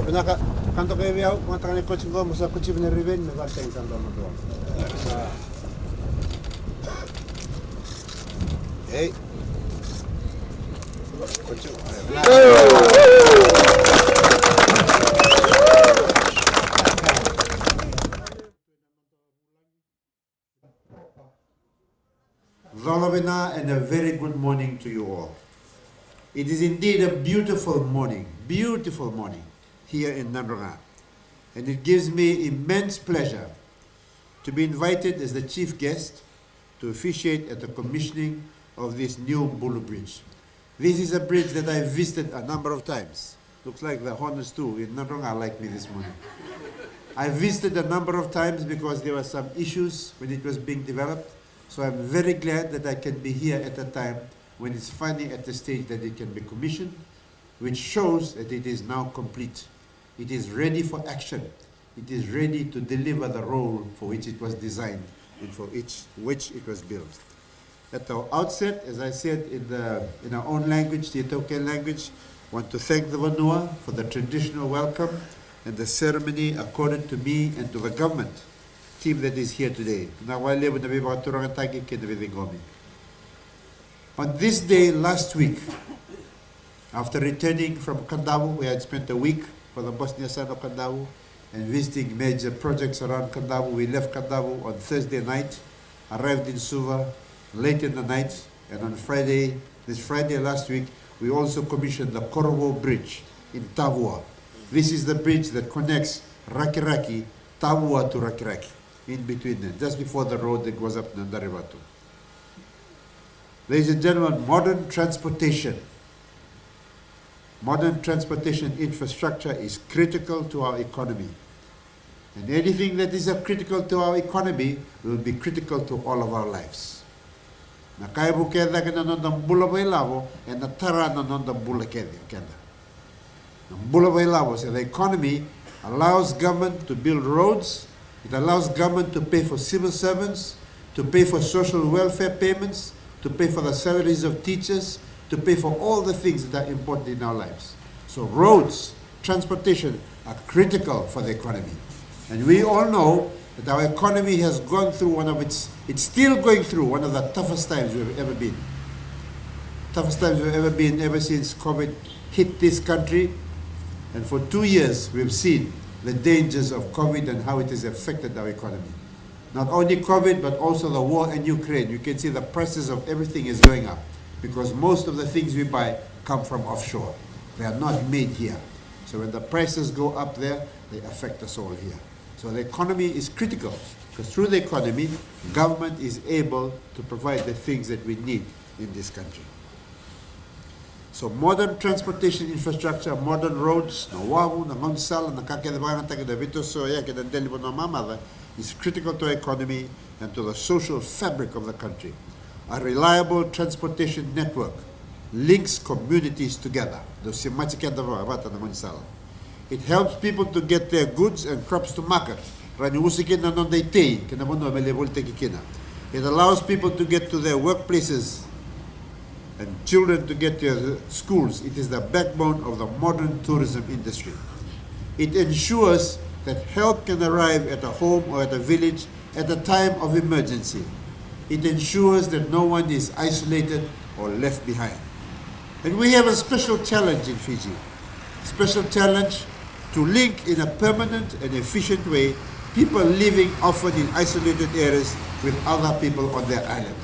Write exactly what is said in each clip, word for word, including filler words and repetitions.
Vinaka, ka dokai vei au, mataka ni koti qo, mo sa koti vei na reveni, me vakatagi sa dua na dua. Ei. Koti. Colo vina and a very good morning to you all. It is indeed a beautiful morning, beautiful morning here in Nadroga. And it gives me immense pleasure to be invited as the chief guest to officiate at the commissioning of this new Bulu Bridge. This is a bridge that I visited a number of times. Looks like the honest two in Nadroga like me this morning. I visited a number of times because there were some issues when it was being developed. So I'm very glad that I can be here at a time when it's finally at the stage that it can be commissioned, which shows that it is now complete. It is ready for action. It is ready to deliver the role for which it was designed and for which, which it was built. At the outset, as I said in the, in our own language, the iTaukei language, want to thank the vanua for the traditional welcome and the ceremony accorded to me and to the government team that is here today. Na wale na veivakaturagataki kei na veiciqomi. On this day last week, after returning from Kadavu, where I had spent a week for the Bosnia side of Kadavu and visiting major projects around Kadavu, we left Kadavu on Thursday night, arrived in Suva late in the night, and on Friday, this Friday last week, we also commissioned the Korovo Bridge in Tavua. This is the bridge that connects Rakiraki, Tavua to Rakiraki, in between them, just before the road that goes up Nadarivatu. Ladies and gentlemen, modern transportation, modern transportation infrastructure is critical to our economy. And anything that is, uh, critical to our economy will be critical to all of our lives. Na ka e vukea cake na noda bula vakailavo, ena tara na noda bula kece o keda. Na bula vakailavo, se the economy allows government to build roads, it allows government to pay for civil servants, to pay for social welfare payments, to pay for the salaries of teachers, to pay for all the things that are important in our lives. So roads, transportation are critical for the economy. And we all know that our economy has gone through one of its, it's still going through one of the toughest times we've ever been. Toughest times we've ever been ever since COVID hit this country. And for two years, we've seen the dangers of COVID and how it has affected our economy. Not only COVID, but also the war in Ukraine. You can see the prices of everything is going up because most of the things we buy come from offshore. They are not made here. So when the prices go up there, they affect us all here. So the economy is critical because through the economy, government is able to provide the things that we need in this country. So modern transportation infrastructure, modern roads, na wavu, na gaunisala, na ka kece vakayagataki na veitosoya kei na dela ni vanua mamaca is critical to our economy and to the social fabric of the country. A reliable transportation network links communities together. Dau semati keda vata na gaunisala. It helps people to get their goods and crops to market. Rawa ni usuki na noda itei kei na vanua me lai volitaki kina. It allows people to get to their workplaces and children to get to their schools. It is the backbone of the modern tourism industry. It ensures that help can arrive at a home or at a village at a time of emergency. It ensures that no one is isolated or left behind. And we have a special challenge in Fiji. Special challenge to link in a permanent and efficient way people living often in isolated areas with other people on their island.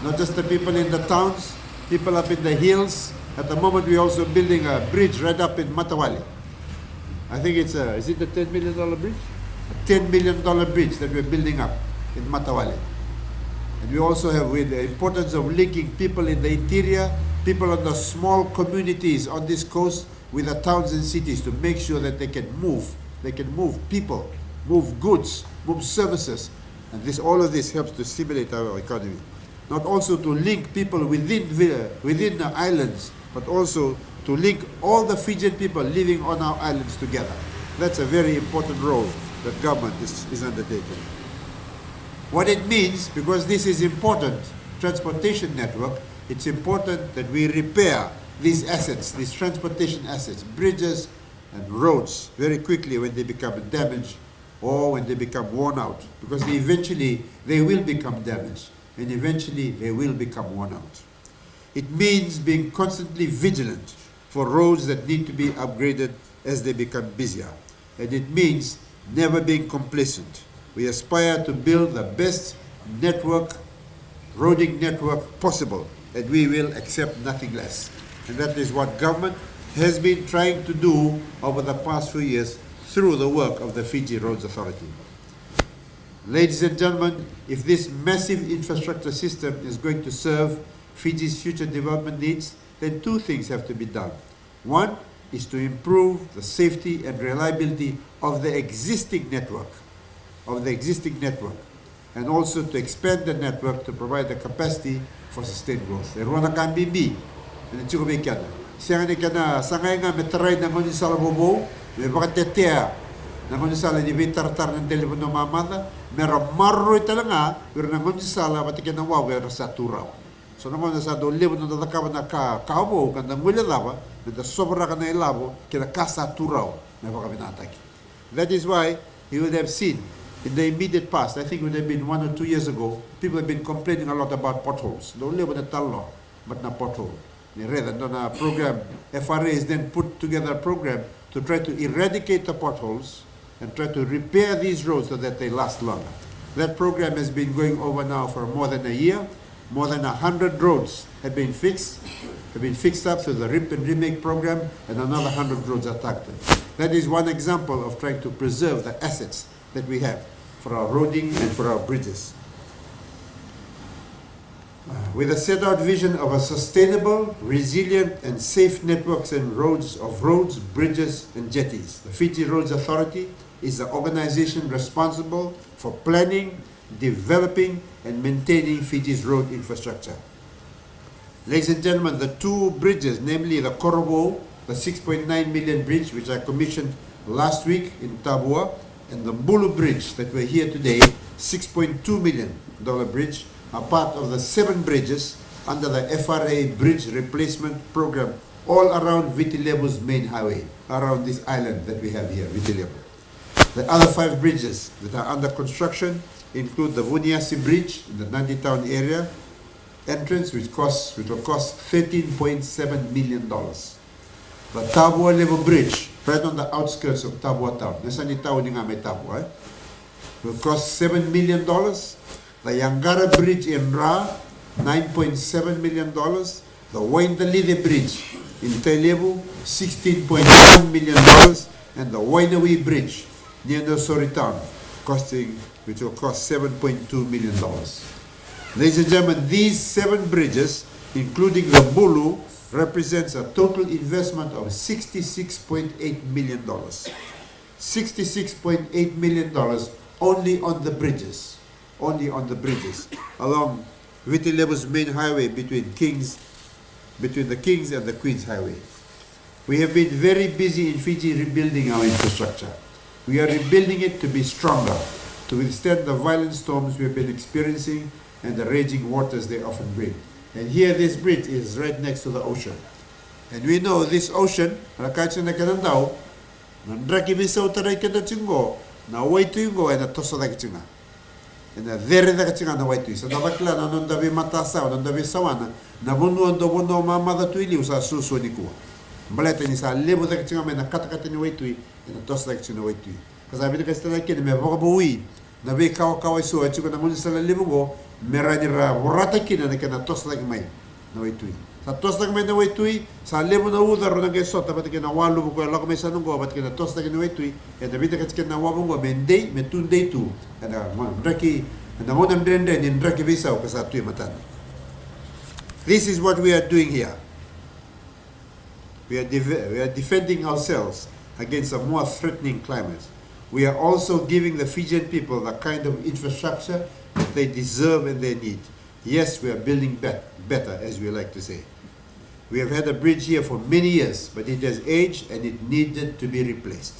Not just the people in the towns, people up in the hills. At the moment, we're also building a bridge right up in Matawale. I think it's a, is it a ten million dollar bridge? A ten million dollar bridge that we're building up in Matawale. And we also have with the importance of linking people in the interior, people on the small communities on this coast with the towns and cities to make sure that they can move, they can move people, move goods, move services. And this, all of this helps to stimulate our economy. Not also to link people within, vi- within the islands, but also to link all the Fijian people living on our islands together. That's a very important role that government is, is undertaking. What it means, because this is important transportation network, it's important that we repair these assets, these transportation assets, bridges, and roads very quickly when they become damaged or when they become worn out, because they eventually they will become damaged and eventually they will become worn out. It means being constantly vigilant for roads that need to be upgraded as they become busier. And it means never being complacent. We aspire to build the best network, roading network possible, and we will accept nothing less. And that is what government has been trying to do over the past few years through the work of the Fiji Roads Authority. Ladies and gentlemen, if this massive infrastructure system is going to serve Fiji's future development needs, then two things have to be done. One is to improve the safety and reliability of the existing network, of the existing network, and also to expand the network to provide the capacity for sustained growth. E rua na ka bibi ena tiko vei keda. Sega ni kena sagai ga me tarai na gaunisala vovou, me vakatetea na gaunisala ni veitaratara na dela ni vanua mamaca, me ra maroroi tale ga vei ira na gaunisala vata kei na wavu era sa tu rawa. So na gauna sa dau levu na noda cakava na ka, ka vou, ka da guilecava me da sovaraka na ilavo kei na ka sa tu rawa me vakavinakataki. That is why you would have seen in the immediate past, I think it would have been one or two years ago, people have been complaining a lot about potholes. Dau levu na talanoa, but na pothole. Ni raica, dua na program, F R A has then put together a program to try to eradicate the potholes and try to repair these roads so that they last longer. That program has been going over now for more than a year. More than a hundred roads have been fixed, have been fixed up through the RIP and Remake program, and another hundred roads are targeted. That is one example of trying to preserve the assets that we have for our roading and for our bridges. Uh, with a set out vision of a sustainable, resilient, and safe networks and roads of roads, bridges, and jetties, the Fiji Roads Authority is the organization responsible for planning, developing, and maintaining Fiji's road infrastructure. Ladies and gentlemen, the two bridges, namely the Korovou, the six point nine million bridge, which I commissioned last week in Tavua, and the Bulu Bridge that we're here today, six point two million dollar bridge, are part of the seven bridges under the F R A bridge replacement program all around Viti Levu's main highway, around this island that we have here, Viti Levu. The other five bridges that are under construction include the Vuniasi Bridge in the Nadi Town area entrance, which costs, which will cost thirteen point seven million dollars. The Tavua Levu Bridge, right on the outskirts of Tavua town. Nasa ni tauni ga mai Tavua, eh? Will cost seven million dollars. The Yangara Bridge in Ra, nine point seven million dollars. The Waintalide Bridge in Tailevu, sixteen point one million dollars. And the Wainawee Bridge near Nausori town, costing, which will cost seven point two million dollars. Ladies and gentlemen, these seven bridges, including the Bulu, represents a total investment of sixty-six point eight million dollars. Sixty-six point eight million dollars only on the bridges, only on the bridges along Viti Levu's main highway between Kings, between the Kings and the Queens Highway. We have been very busy in Fiji rebuilding our infrastructure. We are rebuilding it to be stronger, to withstand the violent storms we have been experiencing and the raging waters they often bring. And here this bridge is right next to the ocean. And we know this ocean, na ka tiko na kena dau, na draki veisau tarai keda tiko qo, na waitui qo ena toso cake tiko ga. Ena cere cake tiko ga na waitui. Sa da vakila na noda veimatasawa, na noda veisawana, na vanua dau vanua mamaca tu i liu sa suasua nikua. Baleta ni sa levu cake tiko ga mai na katakata ni waitui, ena toso cake tiko na waitui. Ka sa vinakati tale ga kina me vakavoui na veikawakawa eso e tiko na gaunisala levu oqo, me rawa ni ra vorata kina na kena toso cake mai na waitui. Sa toso cake mai na waitui, sa levu na uca, rau na qai sota vata kei na waluvu ko e lako mai sa na oqo, vata kei na toso cake na waitui. Ena vinakati kina na wavu oqo me dei, me tu dei tu ena gauna draki, ena gauna dredre ni draki veisau ka sa tu e matana. This is what we are doing here. We are def-, we are defending ourselves against a more threatening climate. We are also giving the Fijian people the kind of infrastructure that they deserve and they need. Yes, we are building bet-, better, as we like to say. We have had a bridge here for many years, but it has aged and it needed to be replaced.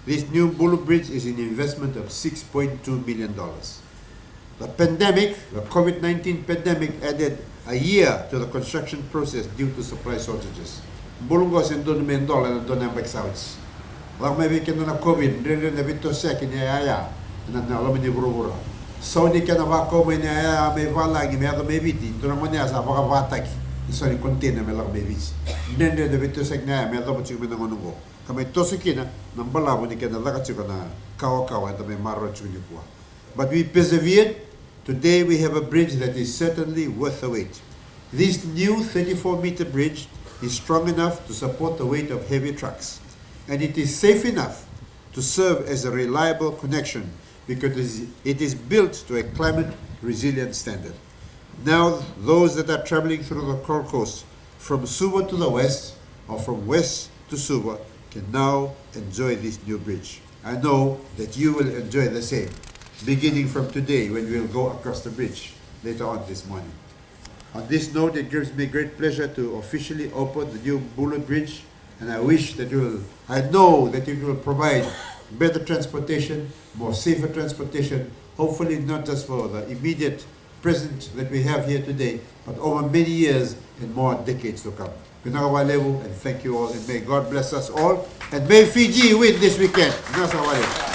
This new Bulu Bridge is an investment of six point two million dollars. The pandemic, the COVID nineteen pandemic, added a year to the construction process due to supply shortages. Bulu qo se donu me dola ena dua na yabaki sa oti. Lako mai vei keda na COVID, dredre na veitosoyaki ni yaya ena loma ni vuravura. Sau ni kena vakau mai na yaya mai valagi me yaco mai Viti, dua na gauna ya sa vakavakataki ni sau ni container me lako mai Viti. Dredre na veitosoyaki ni yaya me yacova tiko mai na gauna oqo, ka mai toso kina na balavu ni kena caka tiko na kawakawa eda mai maroroya tiko nikua. But we persevered. Today we have a bridge that is certainly worth the wait. This new thirty-four meter bridge is strong enough to support the weight of heavy trucks, and it is safe enough to serve as a reliable connection because it is built to a climate resilient standard. Now, those that are traveling through the Gold Coast from Suva to the west or from west to Suva can now enjoy this new bridge. I know that you will enjoy the same, beginning from today when we'll go across the bridge later on this morning. On this note, it gives me great pleasure to officially open the new Bulu Bridge, and I wish that you will, I know that it will provide better transportation, more safer transportation, hopefully not just for the immediate present that we have here today, but over many years and more decades to come. Vinaka vakalevu, and thank you all, and may God bless us all, and may Fiji win this weekend. Vinaka vakalevu.